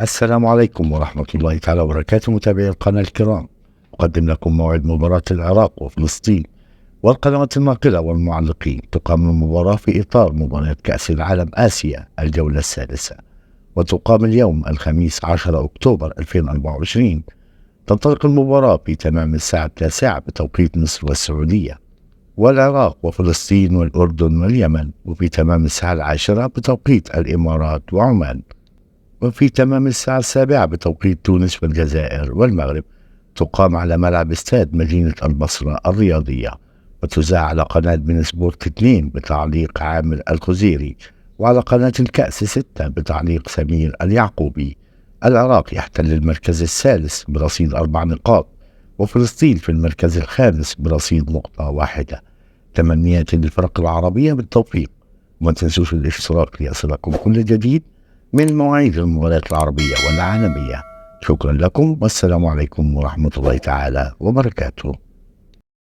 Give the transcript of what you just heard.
السلام عليكم ورحمة الله تعالى وبركاته، متابعي القناة الكرام. أقدم لكم موعد مباراة العراق وفلسطين، والقنوات الناقلة والمعلقين تقام المباراة في إطار مباراة كأس العالم آسيا الجولة السادسة، وتقام اليوم الخميس 10 أكتوبر 2024. تنطلق المباراة في تمام الساعة 9 بتوقيت مصر والسعودية، والعراق وفلسطين والأردن واليمن وفي تمام الساعة 10 بتوقيت الإمارات وعمان، وفي تمام الساعة 7 بتوقيت تونس والجزائر والمغرب. تقام على ملعب استاد مدينة البصرة الرياضية، وتذاع على قناة بين سبورت 2 بتعليق عامر الخزيري، وعلى قناة الكأس 6 بتعليق سمير اليعقوبي. العراق يحتل المركز الثالث برصيد 4 نقاط، وفلسطين في المركز الخامس برصيد نقطة واحدة. تمنياتي للفرق العربية بالتوفيق، وما تنسوش الاشتراك ليصلكم كل جديد من مواعيد المباريات العربية والعالمية. شكرا لكم، والسلام عليكم ورحمة الله تعالى وبركاته.